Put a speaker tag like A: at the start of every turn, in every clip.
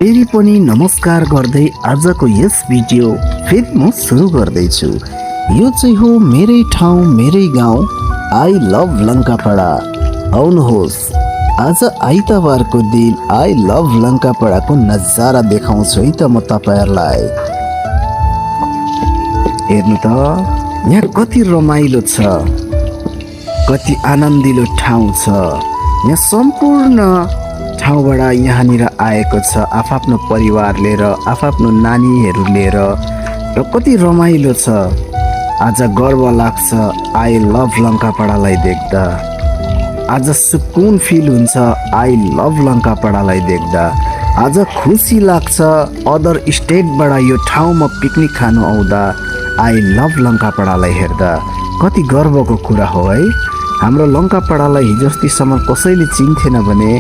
A: फेरि पनि नमस्कार गर्दै आजको यस भिडियो फेरि म सुरु गर्दैछु। यो चाहिँ हो मेरै ठाउँ मेरै गाउँ, आई लभ लङ्कापाडा। आउनुहोस् आज आइतबारको दिन आई लभ लङ्कापाडाको नजारा देखाउँछु है त म तपाईहरुलाई। हेर्नु त यहाँ कति रमाइलो छ, कति आनन्दिलो ठाउँ छ। यहाँ सम्पूर्ण ठाउँबाट यहाँनिर आएको छ आफ्नो परिवार लिएर, आफ्नो नानीहरू लिएर, र कति रमाइलो छ। आज गर्व लाग्छ आई लभ लङ्कापाडालाई देख्दा, आज सुकुन फिल हुन्छ आई लभ लङ्कापाडालाई देख्दा। आज खुसी लाग्छ अदर स्टेटबाट यो ठाउँमा पिकनिक खानु आउँदा आई लभ लङ्कापाडालाई हेर्दा। कति गर्वको कुरा हो है। हाम्रो लङ्कापाडालाई हिजोअस्तिसम्म कसैले चिन्थेन भने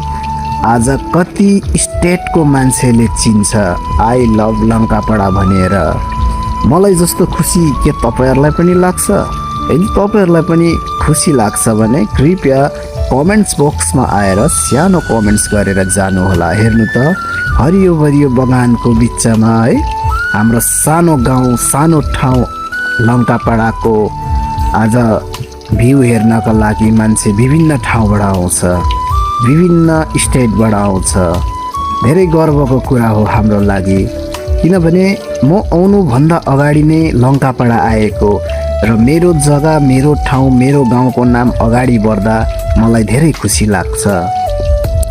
A: आज कति स्टेटको मान्छेले चिन्छ आई लभ लङ्कापाडा भनेर। मलाई जस्तो खुसी के तपाईहरुलाई पनि लाग्छ? यदि तपाईहरुलाई पनि खुसी लाग्छ भने कृपया कमेन्ट्स बक्समा आएर सानो कमेन्ट्स गरेर जानुहोला। हेर्नु त हरियो भरियो बगानको बिचमा है हाम्रो सानो गाउँ सानो ठाउँ लङ्कापाडाको आज भ्यू हेर्नका लागि मान्छे विभिन्न ठाउँबाट आउँछ, विभिन्न स्टेटबाट आउँछ। धेरै गर्वको कुरा हो हाम्रो लागि, किनभने म आउनुभन्दा अगाडि नै लङ्कापाडा आएको र मेरो जग्गा मेरो ठाउँ मेरो गाउँको नाम अगाडि बढ्दा मलाई धेरै खुसी लाग्छ।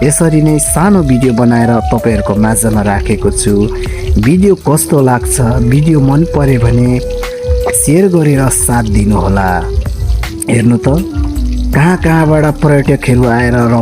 A: यसरी नै सानो भिडियो बनाएर तपाईहरुको माझमा राखेको छु। भिडियो कस्तो लाग्छ, भिडियो मन पर्यो भने शेयर गरेर साथ दिनुहोला। हेर्नु त कहाँबाट पर्यटकहरू आएर